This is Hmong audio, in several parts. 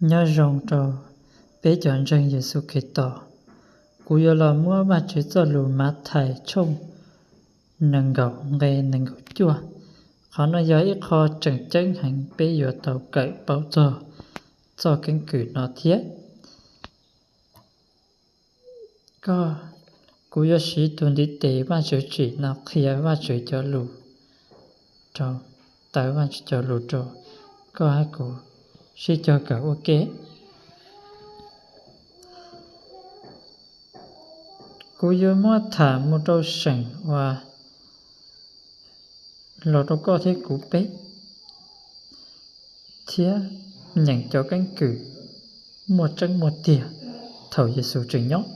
Nyob zoo rau peb cov ntseeg Yexus Khetos. Kuv yuav los muab Vajtswv txoj lus Mathais tshooj nees nkaum nqe nees nkaum cuaj. Qhov no yog ib qho tseem ceeb heev, peb yuav tau kawm paub txog txoj keeb kwm no thiab. Koj, kuv yuav siv tus ntiv tes Vajtswv tsim no qhia Vajtswv cov lus rau, taw Vajtswv cov lus rau koj hab kuv sib cog kawm ua ke. Kuv yuav muab tham mus rau seem uas los rau koj thiab kuv peb, thiab nyeem cov keeb kwm muaj tseeb muaj tiag thaum Yexus tseem nyob.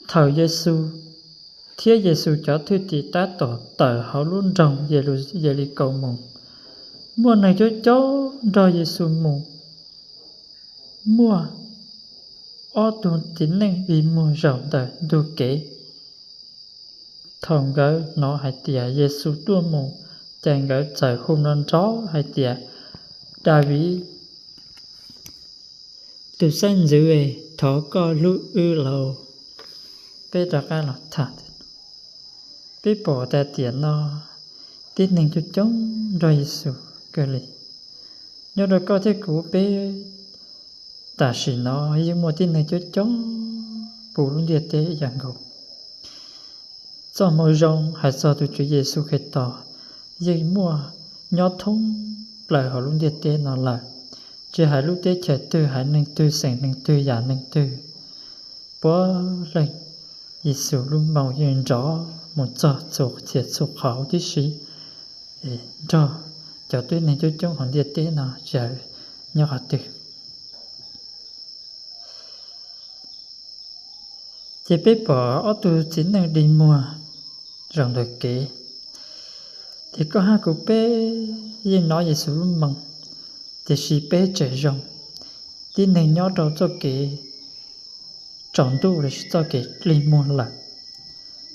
Thaum Yexus thiab Yexus cov thwj tim tab tom tawm hauv lub nroog Yelikaus mus, muaj neeg coob coob nrog Yexus mus. Muaj ob tug txiv neej dig muag zaum ntawm ntug kev. Thaum nkawd hnov hais tias Yexus tuaj mus, ces nkawd txawm hu nrov nrov hais tias, Daviv tus xeeb ntxwv, thov koj hlub wb lauj. Peb rov qab los tham, peb pom tas tiam no tib neeg coob coob nrog Yexus kawg li. Nyob rau koj thiab kuv peb tam sim no yeej muaj tib neeg coob coob puv lub ntiaj teb ib yam nkaus. Txoj moo zoo hais txog tus Tswv Yexus Khetos yeej muaj nyob thoob plaws hauv lub ntiaj teb no lawm. Tsis hais lub teb chaws twg, haiv neeg twg, xeem neeg twg, yam neeg twg, puav leej Yexus lub moo yeej nrov mus txog txhua txhia txhua qhov huv tib si, nrog cov tib neeg coob coob hauv ntiaj teb no tsis hais nyob qhov twg. Ces peb pom ob tug txiv neej dig muag zaum ntawm kev, ces koj hab kuv peb yeej hnov Yexus lub moo, tiam sis peb tseem zoo tib neeg nyob rau txoj kev tsaus ntuj lossis txoj kev dig muag lawm.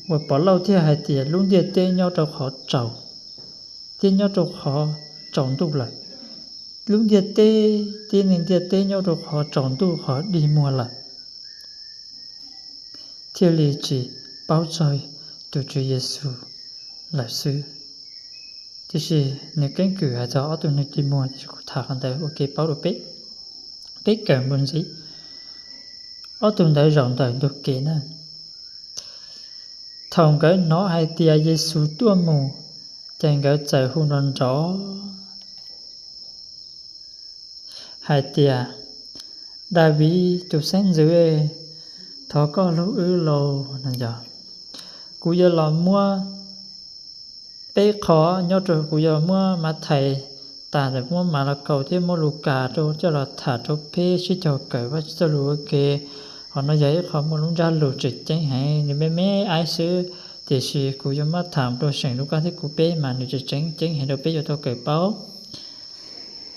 Uas Pov Lauj thiaj hais tias lub ntiaj teb nyob rau qhov tsaus, thiab nyob rau qhov tsaus ntuj lawm. Lub ntiaj teb, tib neeg ntiaj teb nyob rau qhov tsaus ntuj qhov dig muag lawm, thiaj li tsis paub txog tus Tswv Yexus lawm xwb. Tiam sis nws keeb kwm hais txog ob tug neeg dig muag, tiam sis kuv tham qhov ntawd ua ke paub rau peb, peb kawm mus ntxiv. Ob tug ntawd zaum ntawm ntug kev na. Thaum nkawd hnov hais tias Yexus tuaj mus, ces nkawd txawm hu nrov nrov hais tias, Daviv tus xeeb ntxwv, thov koj hlub wb lauj. Kuv yuav los muab peb qho nyob rau, kuv yuav muab Mathais tas, muab Malakaus thiab muab Lukas rau coj los tham rau peb sib cog kawm Vajtswv txoj lus ua ke. Qhov no yog ib qho muaj lub ntsab lus tseem ceeb heev, nws me me aib xwb, tiam sis kuv yuav muab tham rau seem rau koj thiab kuv peb mas nws tseem ceeb ceeb heev rau peb yuav tau kawm paub.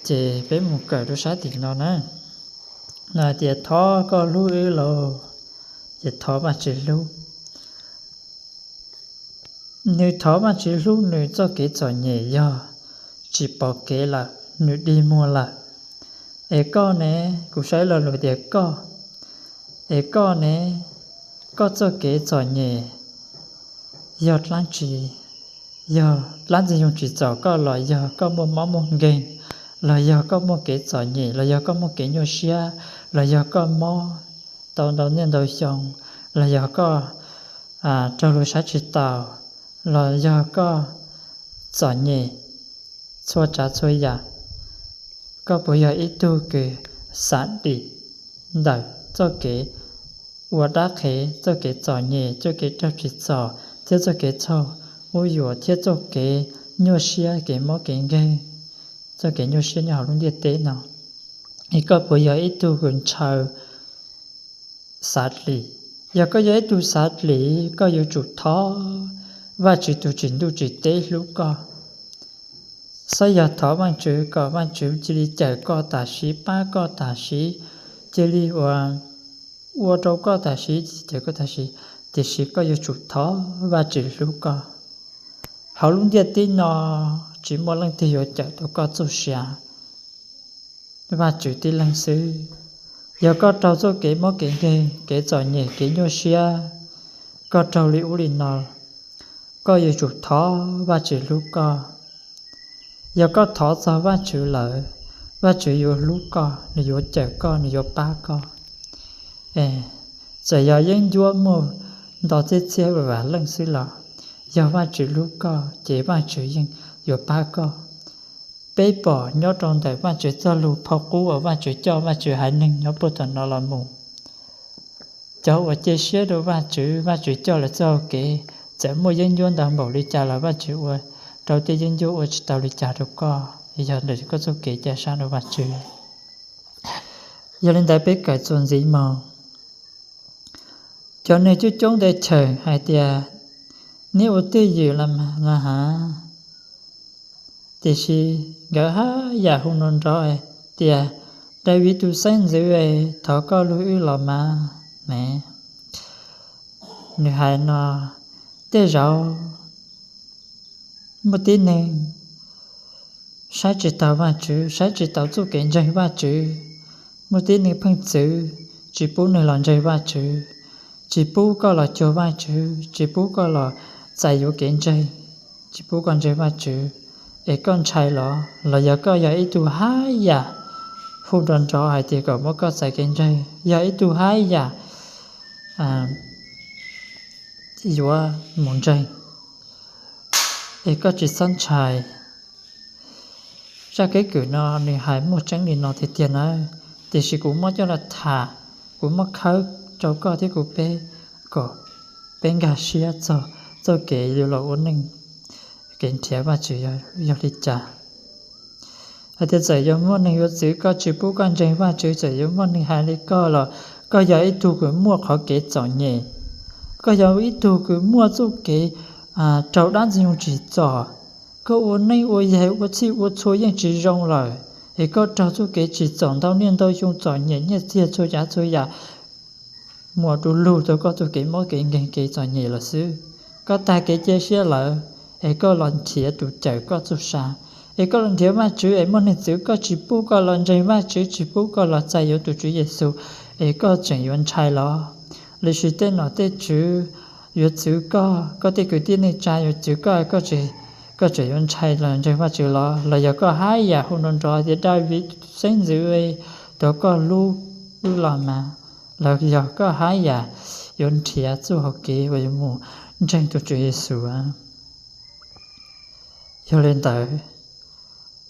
Ces peb mus kawm rau sab tim no na. Nws hais tias, Thov koj hlub wb lauj. Ces thov Vajtswv hlub. Nws thov Vajtswv hlub nws txoj kev txom nyem yog tsis pom kev lawm, nws dig muag lawm. Es koj ne, kuv saib lo lus tias koj, es koj ne, koj txoj kev txom nyem yog dlaab tsi? Yog dlaab Ntxwg Nyoog tsim txom koj los yog koj muaj mob muaj nkeeg, los yog koj muaj kev txom nyem, los yog koj muaj kev nyuaj siab, los yog koj mob tau ntau niaj ntau xyoo, los yog koj raug luag saib tsis taus, los yog koj txom nyem txhua tsav txhua yam, koj puas yog ib tug kws xav dim ntawm txoj kev ua dab qhev, txoj kev txom nyem, txoj kev raug tsim txom, thiab txoj kev txhaum ub yuam, thiab txoj kev nyuaj siab, kev mob kev nkeeg, txoj kev nyuaj siab nyob hauv lub ntiaj teb no? Es koj puas yog ib tug kws ntshaw xav dlim? Yog koj yog ib tug xav dlim, koj yuav tsum thov Vajtswv tus tsim ntuj tsim teb hlub koj. Xav yog thov Vajtswv kom Vajtswv cia li cawm koj tam sim, pab koj tam sim, cia li ua, ua rau koj tam sim, cawm koj tam sim, tiam sis koj yuav tsum thov Vajtswv hlub koj. Hauv lub ntiaj teb no tsis muaj leej twg yuav cawm tau koj txoj sia. Vajtswv tib leeg xwb. Yog koj raug txoj kev mob kev nkeeg, kev txom nyem, kev nyuaj siab, koj raug li ub li no, koj yuav tsum thov Vajtswv hlub koj. Yog koj thov txog Vajtswv lawm, Vajtswv yuav hlub koj, nws yuav cawm koj, nws yuav pab koj. Txawm yog yeeb ncuab muaj nto txhiab txhiab vam leej xwb los, yog Vajtswv hlub koj ces Vajtswv yeej yuav pab koj. Peb pom nyob rau ntawm Vajtswv txoj lus phau qub uas Vajtswv coj Vajtswv haiv neeg nyob puag thaum no los mus, cov uas cia siab rau Vajtswv, Vajtswv coj lawv txoj hau kev, txawm muaj yeeb ncuab ntau npaum li cas los Vajtswv ua rau tej yeeb ncuab ua tsis tau li cas rau koj, yog ntawm koj txoj kev cia siab rau Vajtswv. Yog li ntawd peb kawm txuas ntxiv mus. Cov neeg coob coob ntawd cheem hais tias, neb ua twj ywm los mas no ha. Tiam sis nkawd haj yam hu nrov nrov tias, Daviv tus xeeb ntxwv, thov koj hlub wb los mas ne. Nws hais no, tej zaum muaj tib neeg saib tsis taus Vajtswv, saib tsis taus txoj kev ntseeg Vajtswv. Muaj tib neeg pheej txwv tsis pub nws los ntseeg Vajtswv, tsis pub koj los cuag Vajtswv, tsis pub koj los txais yuav kev ntseeg, tsis pub koj ntseeg Vajtswv, es koj ntshai los? Los yog koj yog ib tug haj yam hu nrov nrov hais tias kom muab koj txais kev ntseeg, yog ib tug haj yam yuav mus ntseeg, es koj tsis txhob ntshai. Zaj keeb kwm no nws hais muaj tseeb li no tiag tiag nawb, tiam sis kuv muab coj los tham, kuv muab khawb rau koj thiab kuv peb, kom peb nkag siab txog txoj kev yuav los ua neej, kev nrhiav Vajtswv yog li cas. Hais tias txawm yuav muaj neeg yuav txwv koj, tsis pub koj ntseeg Vajtswv, txawm yuav muaj neeg hais li koj los koj yog ib tug kws muaj qhov kev txom nyem, koj yog ib tug kws muaj txoj kev raug dab ntxwg nyoog tsim txom. Koj ua neej ua yaig ua txhij ua txhua yeej tsis zoo lawm, es koj raug txoj kev tsim txom ntau niaj ntau xyoo, txom nyem nyiaj txiag txhua tsav txhua yam, muaj du lug tau koj txoj kev mob kev nkeeg kev txom nyem lawm xwb. Koj tag kev cia siab lawm, es koj los nrhiav tus cawm koj txuj sa, es koj los nrhiav Vajtswv es muaj neeg txwv koj tsis pub koj los ntseeg Vajtswv, tsis pub koj los txais yuav tus Tswv Yexus, es koj tseem yuav ntshai los? Lossis tej nom tej tswv yuav txwv koj, koj tej kwv tij neej tsa yuav txwv koj, koj tseem yuav ntshai los ntseeg Vajtswv los? Los yog koj haj yam hu nrov nrov tias Daviv xeeb ntxwv, thov koj hlub wb los mas? Los yog koj haj yam yuav nrhiav txuj hau kev uas yuav mus ntseeg tus Tswv Yexus? Yog li ntawd,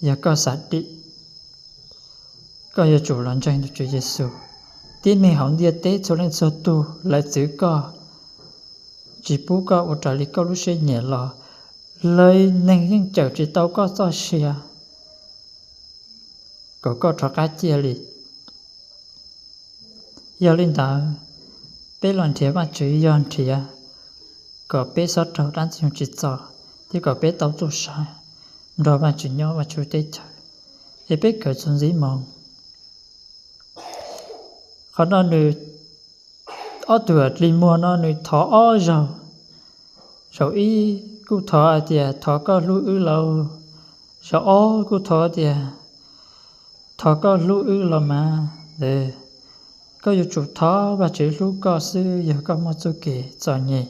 yog koj xav dim, koj yuav tsum los ntseeg tus Tswv Yexus. Tib neeg hauv ntiaj teb txhua leej txhua tug lawv txwv koj, tsis pub koj ua raws li koj lub siab nyiam los, lawv neeg yeej cawm tsis tau koj txoj sia kom koj rov qab ciaj li. Yog li ntawd, peb los nrhiav Vajtswv yog nrhiav kom peb txhob raug dab ntxwg nyoog tsim txom, thiab kom peb tau txuj sa nrog Vajtswv nyob Vajtswv teb chaws. Es peb kawm txuas ntxiv mus. Qhov no nws, ob tug dlig muag no nws thov ob zaug. Zaum ib kuj thov hais tias thov koj hlub wb lauj. Zaum ob kuj thov tias thov koj hlub wb los mas. Koj yuav tsum thov Vajtswv hlub koj xwb yog koj muaj txoj kev txom nyem.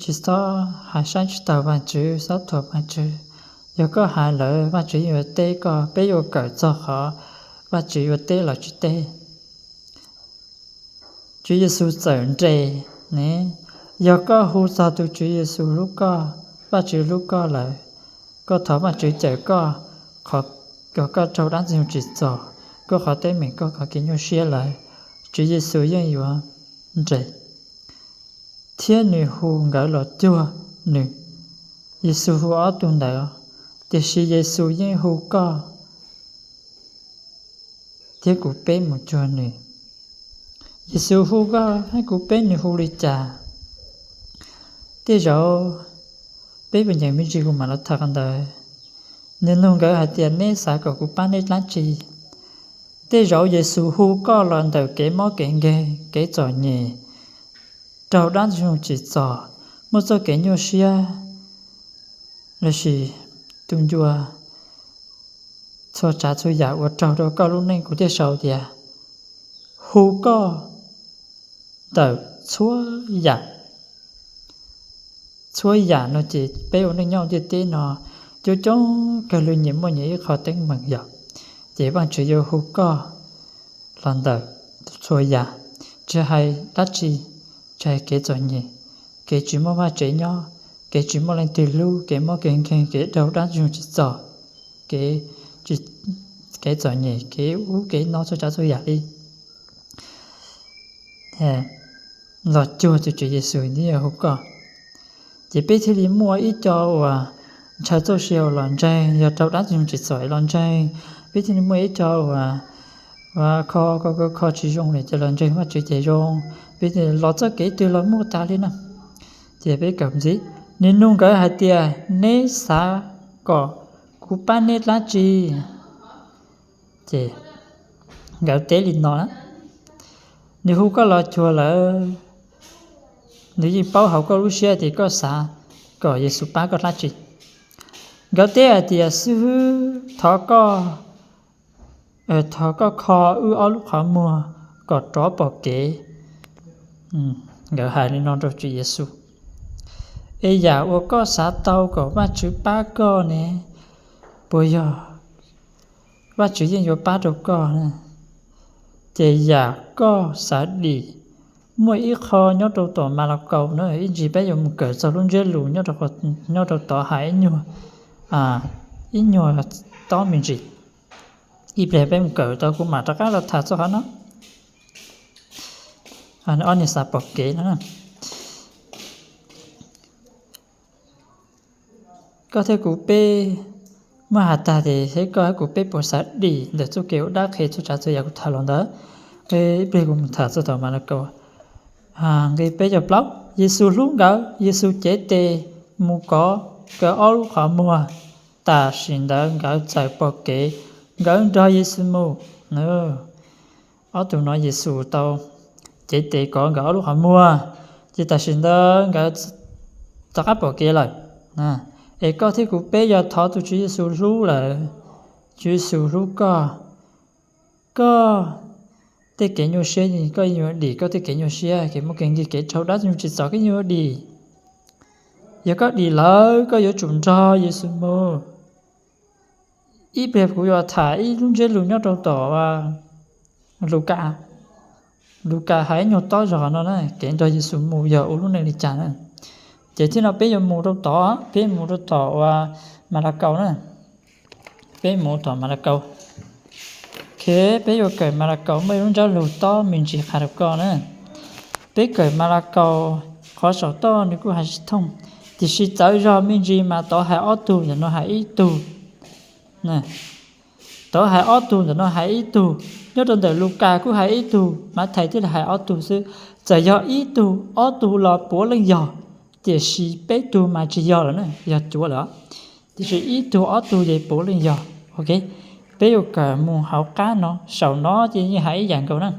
Tsis txhob hais saib tsis taus Vajtswv, txhob thuam Vajtswv. Yog koj hais lawm Vajtswv yeej yuav teb koj, peb yuav kawm txog qhov Vajtswv yuav teb los tsis teb. Tswv Yexus txawm nres ne, yog koj hu txog tus Tswv Yexus hlub koj, Vajtswv hlub koj lawm, koj thov Vajtswv cawm koj, qhov kom koj raug dab ntxwg nyoog tsim txom, koj qhov teeb meem, koj qhov kev nyuaj siab lawm, Tswv Yexus yeej yuav nres thiab nws hu nkawd los cuag nws. Yexus hu ob tug ntawd, tiam sis Yexus yeej hu koj thiab kuv peb mus cuag nws. Yexus hu koj thiab kuv peb nws hu li cas? Tej zaum peb puas nyeem me ntsis kuv mam los tham qhov ntawd. Nws nug nkawd hais tias, neb xav kom kuv pab neb dab tsi? Tej zaum Yexus hu koj los ntawm kev mob kev nkeeg, kev txom nyem, raug dab ntxwg nyoog tsim txom, muaj txoj kev nyuaj siab, lossis tus ncua txhua tsav txhua yam uas raug rau koj lub neej, kuv thiaj sau tias hu koj ntawm txhua yam. Txhua yam no ces peb ua neej nyob ntiaj teb no coob coob kawg li, nyias muaj nyias ib qho teeb meem yom, ces Vajtswv yuav hu koj los ntawm txhua yam, tsis hais dab tsi, tsis hais kev txom nyem, kev tsis muaj vaj tsev nyob, kev tsis muaj leej twg hlub, kev mob kev nkeeg, kev raug dab ntxwg tsim txom, kev, kev txom nyem, kev ub kev no, txhua tsav txhua yam li los cuag tus Tswv Yexus nws yuav hu koj. Ces peb thiaj li muaj ib co uas ntshaw txoj sia uas los ntseeg, yog raug dab ntxwg tsim txom los ntseeg, peb thiaj li muaj ib co uas kho, kho, kho, kho tsis zoo lawm ces los ntseeg Vajtswv ces zoo, peb thiaj los txoj kev twg los muaj tas li na. Ces peb kawm ntxiv, nws nug nkawd hais tias, neb xav kom kuv pab neb dab tsi? Ces nkawd teb li no na, nws hu koj los cuag lawm, nws yeej paub hauv koj lub siab tias koj xav kom Yexus pab koj dab tsi. Nkawd teb hais tias, xib hwb, thov koj, thov koj kho wb ob lub qhov muag kom rov pom kev. Nkawd hais li no rau Tswv Yexus, es yam uas koj xav tau kom Vajtswv pab koj ne, puas yog Vajtswv yeej yuav pab rau koj na. Ces yam koj xav dim, muaj ib qho nyob rau tom Malakaus na, ib ntsis peb yuav mus kawm txog lub ntsiab lus nyob rau tod hais ib nyuag, ib nyuag tob me ntsis. Ib pliag peb mus kawm tau kuv mam rov qab los tham txog qhov no. Ob niag xav pom kev no. Koj thiab kuv peb muab has tag ces thiab koj thiab kuv peb puas xav dim ntawm txoj kev ua dab qhia txhua tsav txhua yam kuv tham los ntawd. Ib pliag kuv mus tham txog tom Malakaus nqe peb caug plaub, Yexus hlub nkawd, Yexus cev tes mus kov nkawd ob lub qhov muag. Tam sim ntawd nkawd txawm pom kev, nkawd nrog Yexus mus. Ob tug no Yexus tau cev tes kov nkawd ob lub qhov muag, ces tam sim ntawd nkawd rov qab pom kev lawm. Es koj thiab kuv peb yog thov tus Tswv Yexus hlub lawm, Tswv Yexus hlub koj, koj tej kev nyuaj siab koj yuav dim, koj tej kev nyuaj siab, kev muaj kev nkeeg, kev raug dab ntxwg tsim txom koj yuav dim. Yog koj dim lawm koj yuav tsum nrog Yexus mus. Ib pliag kuv yuav tham ib lub ntsiab lus nyob rau tom Lukas. Lukas hais ib nyuag tob zog no na, kev nrog Yexus mus yog ua lub neej li cas na. Ces thiab no peb yuav mus rau tod, peb mus rau tom uas Malakaus na. Peb mus tom Malakaus. Peb yuav kawm Malakaus muaj ib lub ntsiab lus tob me ntsis qha rau koj na. Peb kawm Malakaus qhov saum toj nws kuj hais tsis thooj, tiam sis txawv zog me ntsis mas tod hais ob tug, ntawm no hais ib tug. Tod hais ob tug, ntawm no hais ib tug. Nyob rau ntawm Lukas kuj hais ib tug, Mathais thiaj li hais ob tug xwb. Txawm yog ib tug ob tug los puav leej yog, tiam sis peb tug mas tsis yog lawm na, yog cuav lawm. Tiam sis ib tug ob tug ces puav leej yog. Peb yuav kawm mus hauv qab no, saum no ces yeej hais ib yam nkaus na.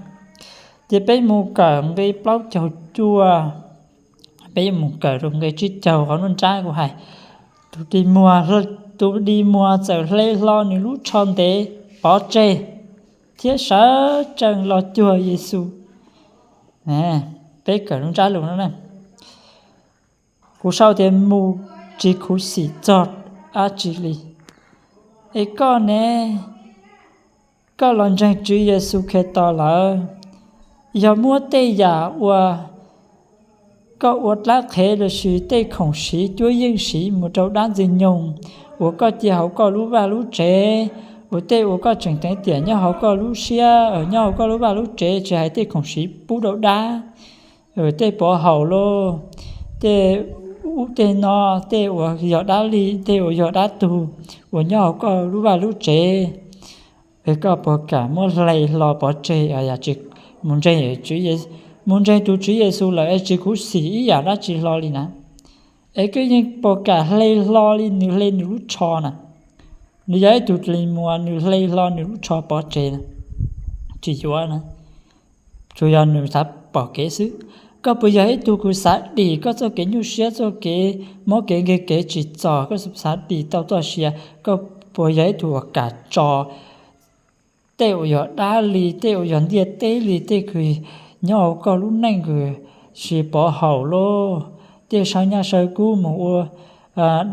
Ces peb mus kawm nqe plaub caug cuaj, peb yuav mus kawm rau nqe tsib caug, qhov nruab nrab kuv hais, tus dig muag, tus dig muag txawm hle hlo nws lub tsho ntev pov tseg thiab sawv tsees los cuag Yexus. Peb kawm lub ntsiab lus no na. Kuv sau tias mus tsis khuv xim txog dab tsi li. Es koj ne, koj los ntseeg Tswv Yexus Khetos lawm, yog muab tej yam uas koj ua dab qhev lossis tej khoom siv cuab yeej siv mus rau dab ntxwg nyoog uas koj cia hauv koj lub vaj lub tsev, uas tej uas koj tseem teev tiam nyob hauv koj lub siab, nyob hauv koj lub vaj lub tsev, tsis hais tej khoom siv pub rau dab, tej pov haum los, tej ub tej no, tej uas yog dab lig, tej uas yog dab tug uas nyob hauv koj lub vaj lub tsev, es koj puas kam muab hle hlo pov tseg, mus ntseeg tus Tswv Yexus lawm es tsis khuv xim ib yam dab tsi hlo li na? Es koj yeej puas kam hle hlo li nws hle nws lub tsho na? Nws yog ib tug dig muag, nws hle hlo nws lub tsho pov tseg na, tsis yuav na. Tsuas yog nws xav pom kev xwb. Koj puas yog ib tug kws xav dim koj txoj kev nyuaj siab, txoj kev mob kev nkeeg, kev tsim txom, koj xav dim tau txoj sia, koj puas yog ib tug uas kam tso tej uas yog dab li, tej uas yog ntiaj teb li, tej kws nyob hauv koj lub neej kws tsis pov haum lauj, tej saw nyaj saw kub mus ua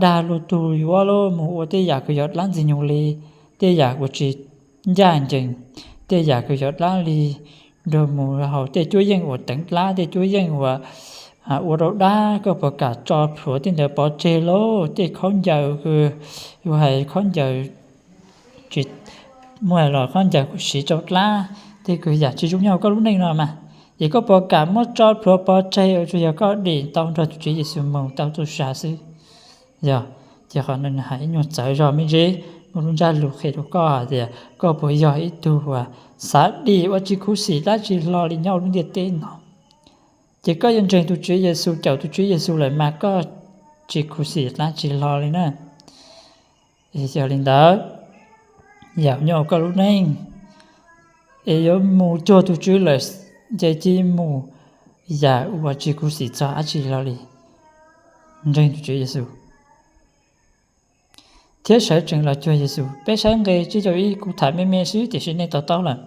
dag lug tug yuav lauj, mus ua tej yam kws yog dlaab ntxwg nyoog li, tej yam uas tsis ncaj ncees, tej yam kws yog dlaab li, nrug mus hauv tej cuab yeej uas teev dlaab, tej cuab yeej uas ua rau dab, koj puas kam tso plhuav tej ntawd pov tseg lauj? Tej khaub ncaws kws yus hais khaub ncaws tsis muaj los khaub ncaws kws siv rau dlaab, tej kws yam tsis zoo nyob hauv koj lub neej no mas, ces koj puas kam muab tso plhuav pov tseg ua tsuas yog koj dim tau nrog tus Tswv Yexus mus tau txhua zaus xwb? Yog, ces qhov no nws hais ib nyuag txawv zog me ntsis, muaj lub ntsab lus qhia rau koj hais tias koj puas yog ib tug uas xav dim ua tsis khuv xim dlaab tsi hlo li nyob hauv lub ntiaj teb no. Ces koj yuav ntseeg tus Tswv Yexus, caum tus Tswv Yexus lawm mas koj tsis khuv xim dlaab tsi hlo li na. Yog li ntawd, yam nyob hauv koj lub neej es yuav mus cuag tus Tswv lawm, ces cia mus yam uas tsis khuv xim txog dab tsi hlo li. Ntseeg tus Tswv Yexus thiab sawv tsees los cuag Yexus. Peb saib nqe tsib caug ib, kuv tham me me xwb tiam sis nej to taub lawm.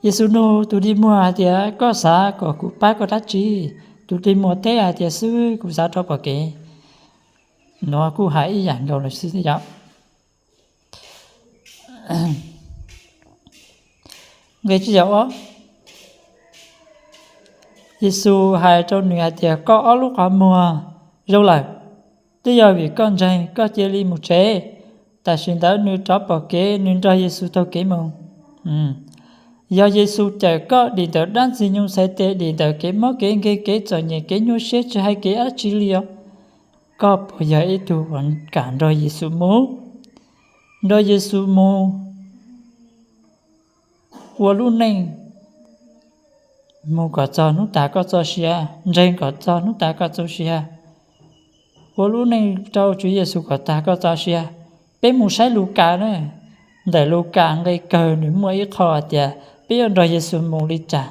Yexus nug tus dig muag hais tias, koj xav kom kuv pab koj dab tsi? Tus dig muag teb hais tias, xib hwb, kuv xav rov pom kev. Nuav kuj hais ib yam nkaus lawm xwb yom. Nqe tsib caug ob, Yexus hais rau nws hais tias, koj ob lub qhov muag zoo lawm, twb yog vim koj ntseeg, koj cia li mus tsev. Tam sim ntawd nws rov pom kev, nws nrog Yexus taug kev mus. Yog Yexus cawm koj dim ntawm dab ntxwg nyoog txhais tes, dim ntawm kev mob kev nkeeg, kev txom nyem, kev nyuaj siab, tsis hais kev dab tsi li os, koj puas yog ib tug uas kam nrog Yexus mus, nrog Yexus mus ua lub neej, mus kom txog hnub tas koj txoj sia, ntseeg kom txog hnub tas koj txoj sia, ua lub neej rau Tswv Yexus kom tag koj txoj sia? Peb mus saib Lukas na. Ntawm Lukas nqe kawg nws muaj ib qho hais tias peb yuav nrog Yexus mus li cas.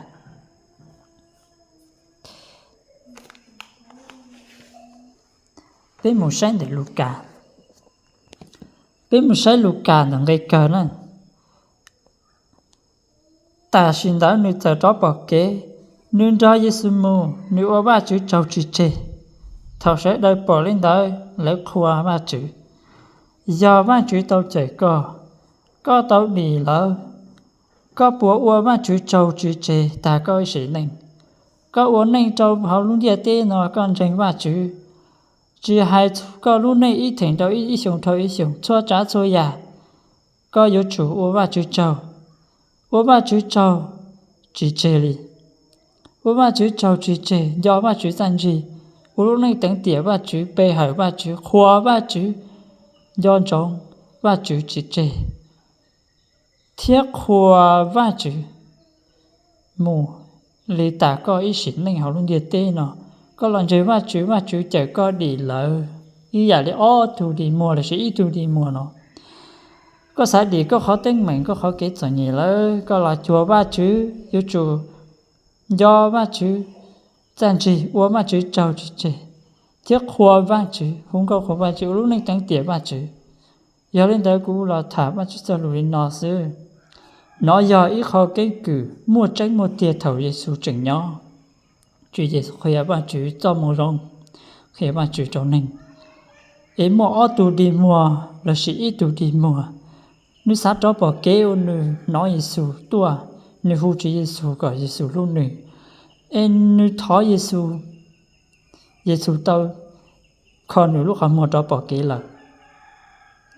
Peb mus saib ntawm Lukas, peb mus saib Lukas ntawm nqe kawg na. Tam sim ntawd nws txawm rov pom kev, nws nrog Yexus mus, nws ua Vajtswv tsaug tsis tseg. Thaum sawv daws pom li ntawd lawv qhuas Vajtswv. Yog Vajtswv tau cawm koj, koj tau dim lawm, koj puas ua Vajtswv tsaug tsis tseg tag koj ib sim neej? Koj ua neej rau hauv lub ntiaj teb no koj ntseeg Vajtswv, tsis hais koj lub neej ib theem rau ib, ib xyoos dhau ib xyoos, txhua tsav txhua yam, koj yuav tsum ua Vajtswv tsaug, ua Vajtswv tsaug tsis tseg li. Ua Vajtswv tsaug tsis tseg, nco Vajtswv txaj ntsig, ua lub neej teev tiam Vajtswv, pe hawm Vajtswv, qhuas Vajtswv, nco ntsoov Vajtswv tsis tseg, thiab qhuas Vajtswv mus li tas koj ib sim neej hauv lub ntiaj teb no. Koj los ntseeg Vajtswv, Vajtswv cawm koj dim lawm ib yam li ob tug dig muag lossis ib tug dig muag no. Koj xav dim koj qhov teeb meem, koj qhov kev txom nyem lawm, koj los cuag Vajtswv, yuav tsum nco Vajtswv txaj ntsig, ua Vajtswv tsaug tsis tseg, thiab qhuas Vajtswv, hu nkauj qhuas Vajtswv, ua lub neej teev tiam Vajtswv. Yog li ntawd kuv los tham Vajtswv txoj lus li no xwb. Nov yog ib qho keeb kwm muaj tseeb muaj tiag thaum Yexus tseem nyob. Tswv Yexus qhia Vajtswv txoj moo zoo, qhia Vajtswv rau neeg. Es muaj ob tug dig muag lossis ib tug dig muag, nws xav rov pom kev ua, nws hnov Yexus tuaj, nws hu Tswv Yexus kom Yexus hlub nws, es nws thov Yexus, Yexus tau kho nws lub qhov muag rov pom kev lawm.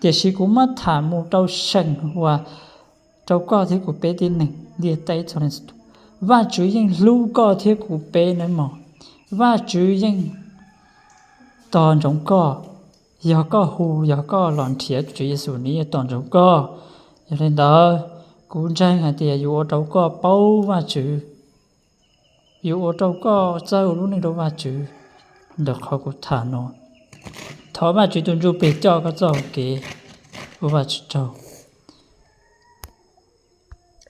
Tiam sis kuv muab tham mus rau seem uas rau koj thiab kuv peb tib neeg ntiaj teb txhua leej txhua tus, Vajtswv yeej hlub koj thiab kuv peb nawb mog. Vajtswv yeej tos ntsoov koj. Yog koj hu, yog koj los nrhiav Tswv Yexus, nws yeej tos ntsoov koj. Yog li ntawd, kuv ntseeg hais tias yuav ua rau koj paub Vajtswv, yuav ua rau koj txawj ua lub neej rau Vajtswv ntawm qhov kuv tham no. Thov Vajtswv tus Ntsuj Plig coj koj txoj hau kev. Ua Vajtswv tsaug.